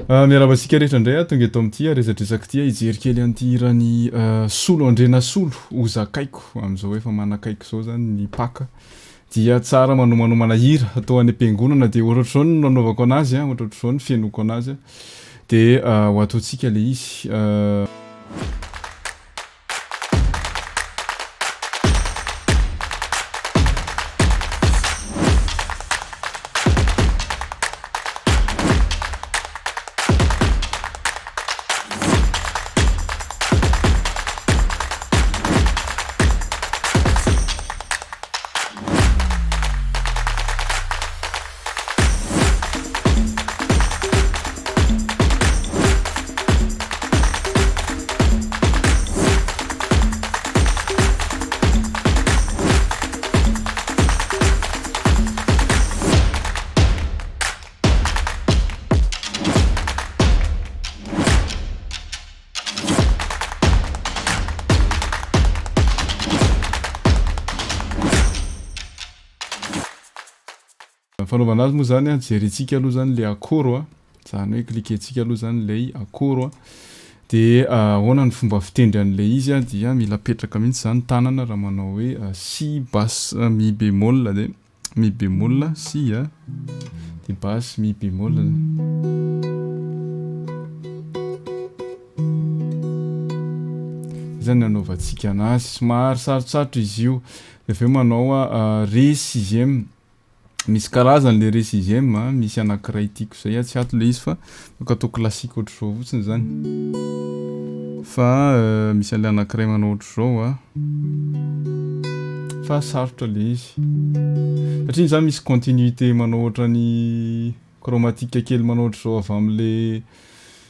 Miarahaba antsika rehetra indray aho tonga eto amin'ity resadresaka ity hijery kely an'ity hiran'i Solo Andrianasolo ho zakaiko amin'izao efa manakaiky izao izany ny Paka dia tsara manomanomana hira atao any am-piangonana dia ohatrohatr'izao no nanaovako anazy a ohatrohatr'izao no fihainoako anazy dia ho ataontsika ilay izy. Fanaovana azy moa zany an, jerentsika aloha zany le akôro an, zany hoe cliquer-tsika aloha zany lay akôro an, de ahoana ny fomba fitendry an'ilay izy an, dia mila apetraka mihitsy zany tanana raha manao hoe si basse mi bémol de mi bémol si an, de basse mi bémol zany. Zay zany ny anaovantsika anazy, somary sarotsarotra izy io, de avy eo manao ré sixième. Misy karazany le ré sixième a, misy anakiray tiako zay a, tsy ato le izy fa afaka atao classique ohatr'izao fotsiny zany, fa misy an'le anakiray manao ohatr'izao a, fa sarotra le izy satria iny zany misy continuité manao ohatran'ny chromatique kely manao ohatr'izao avy am'le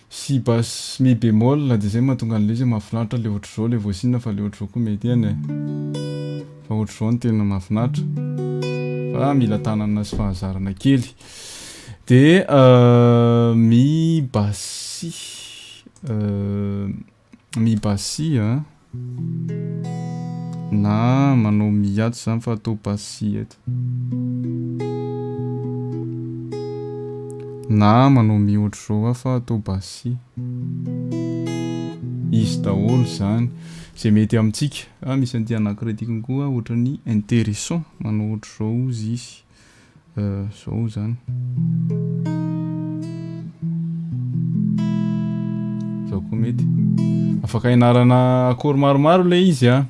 Si basse mi bémol de zay mahatonga an'le izy hoe mahafinaritra le ohatr'izao le voisine fa le ohatr'izao koa mety ihany e. Fa ohatr'izao no tena mahafinaritra fa mila tanana sy fahazarana kely. De mi basse si Mi basse si a na manao mi ato zany fa atao basse si eto na manao mi ohatr'izao fa atao basse si izy daholo zany zay mety amintsika ah misy an'ity anankiray ity koa ohatran'ny interessant manao ohatr'izao izy izy Zao zany. Zao koa mety. Afaka ianarana accord maromaro ilay izy a.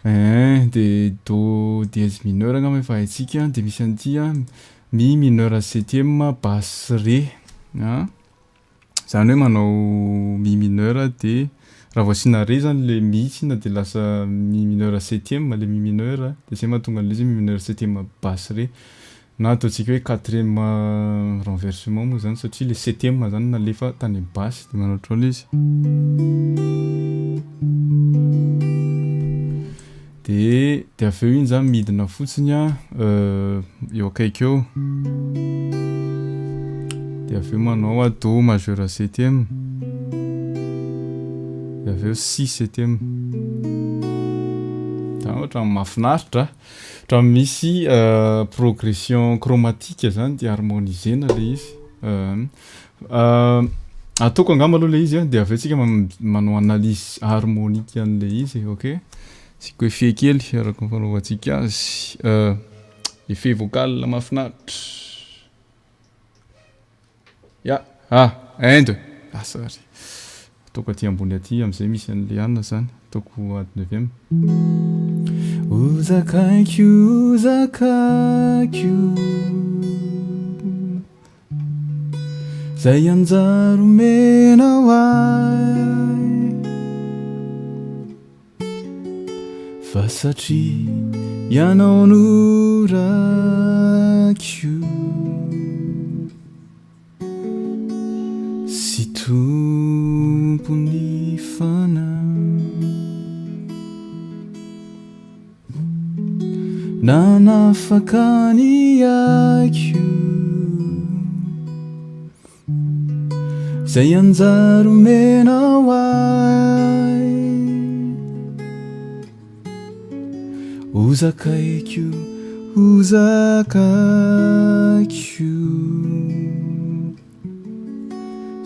Eh, de do dièse mineur angamba efa haintsika, de misy an'ity a, mi mineur septième basse ré a. Zany hoe manao mi mineur de raha vao asiana ré zany le mi tsinona de lasa mi mineur septième le mi mineur de zay mahatonga an'le izy hoe mi mineur septième basse ré na ataontsika hoe quatrième renversement moa zany satria le septième zany nalefa tany amin'ny basse de manao ohatr'izao le izy. De de avy eo iny zany midina fotsiny a eo akaiky eo de avy eo manao a do majeur septième de avy eo si septième zany ohatran'ny mahafinaritra ohatran'ny misy progression chromatique zany de harmonisena le izy ataoko angamba aloha le izy a de avy eo tsika manao analyse harmonique an'le izy ok. Asiako effet kely araka ny fanaovantsika azy. Effet vocal mahafinaritra. Ya, ah, un deux. Lasa ary. Ataoko aty ambony aty amin'izay misy an'le anona zany. Ataoko add neuvième. Ho zakaiko, ho zakaiko. Zay anjara omenao ahy. Fa satria ianao no rako sy tompon'ny fanahy. Nanafaka ny aiko Izay anjara omenao ahy Ho zakaiko, ho zakaiko.